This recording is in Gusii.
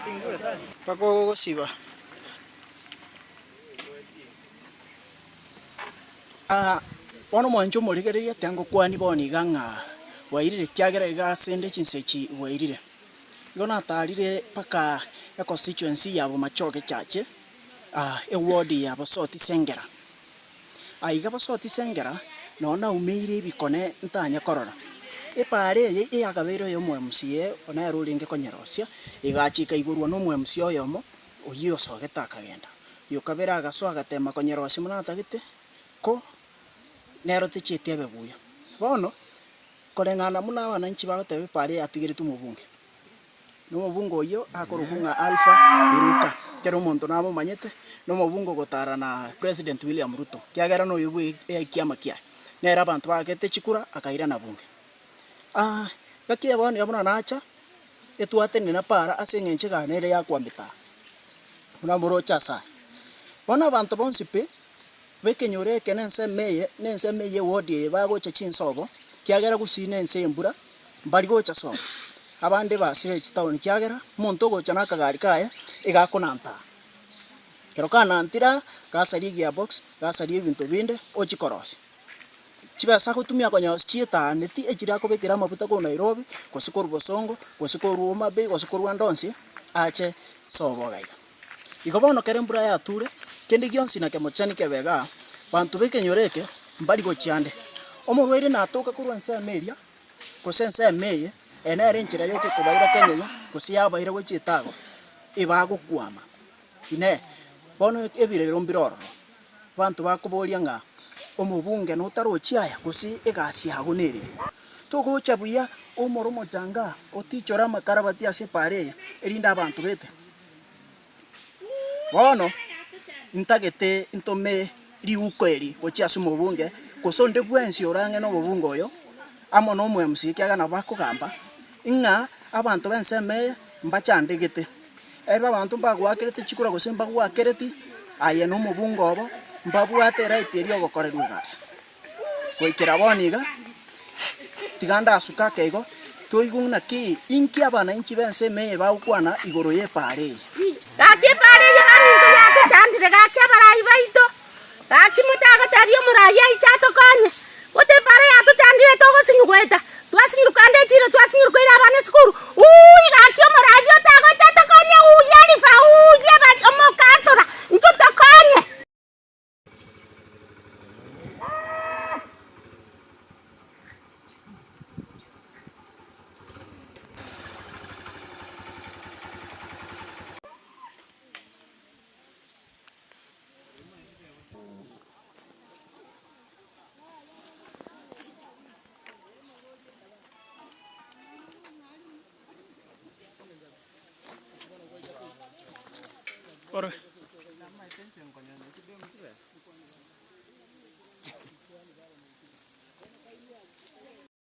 Mpaka ogosiba. Bono mwanche omorigereria tengokwania bono iga ng'a bwairire ekiagera iga asende chinsa echi bwairire. Igo natarire mpaka econstituency ya Bomachoge chache, eward ya Bosoti Sengera. Aiga Bosoti Sengera noo naumeire ebikone ntanye korora. Epaara eye eyakabeire oyo omo MCA nere orenge konyerosia, egacha ekaigorwa na omo MCA oyomo, oyio osogete akagenda. Oyo kabere agasoa agatema konyerosia buna atagete, ko nero techieti ebe buya. Bono, koreng'ana buna abananchi bagoteba epaara eyatigeretwe omobunge, na omobunge oyio akorokwa ng'a Alpha Miruka, ekero omonto namomanyete, na omobunge ogotara na President William Ruto, ekiagera noyo bwe ekiama kiaye, nere abanto baagete chikura akairana bunge. Ngaki eye bono iga buna nacha, etwatenena para ase eng'encho egari nere yakwambete aa, buna moroche ase aya. Bono abanto bonsi pi, b'ekenyoro eke na ensemo eye, na ensemo eye eward eye bagocha chinsobo, ekiagera gusii na ense y'embura, mbari gocha sobo. Abande basire chitown ekiagera, omonto ogocha na akagari kaye, iga akonanta aa. Ekero kanantire aa, gasaria egearbox, gasaria ebinto binde, ochia korosia. Chibesa agotumia konya chietaaneti echire akobekera amafuta korwa Nairobi, gose korwa Bosongo, gose korwa Homa Bay, gose korwa ande onsi, ache sobo iga iga. Igo bono kera embura yature, kende gionsi na kemochani kebe igaa, banto ba ekenyoro eke, mbari gochia ande. Omorwaire natoka korwa ensemo eria, gose ensemo eye, eye nere enchera yoka ekobaira Kenya gose yabaira gochia etago, ebagokwama. Inee! Bono ebirero mbire ororo, abanto bakoboria ng'a omobunge notarochi aya, gose egasi yago nere? Togocha buya oumore omochanga aa, otichore amakarabati ase epaara eye, erinde abanto bete. Bono ntagete ntome riuko eri gochia ase omobunge, gose onde bwensi ore ang'e nobobunge oyo, amo na omo MC, ekiagera nabo bakogamba, ng'a abanto b'ensemo eye mbachandegete. Ebe abanto mbagoakerete chikura gose mbagoakereti, aye na omobunge obo, mbabwate eright eria ogokorerwa egasi. Goikera bono iga, tiga ndasuke ake igo, toigwe ng'a naki, inki abananchi b'ensemo eye bagokwana igoro y'epaara eye. Gaki epaara eye baminto yatochandire, gaki abarai baito, gaki motagotebia omorai aiche atokonye, gote epaara yatochandire togosinywa goeta, twasinyirwe kande echiro, twasinyirwe koira abana esukuru, uuii gaki omorai otagocha atokonye uuii Elifa uuii abari omokansora, intwe tokonye. Ore.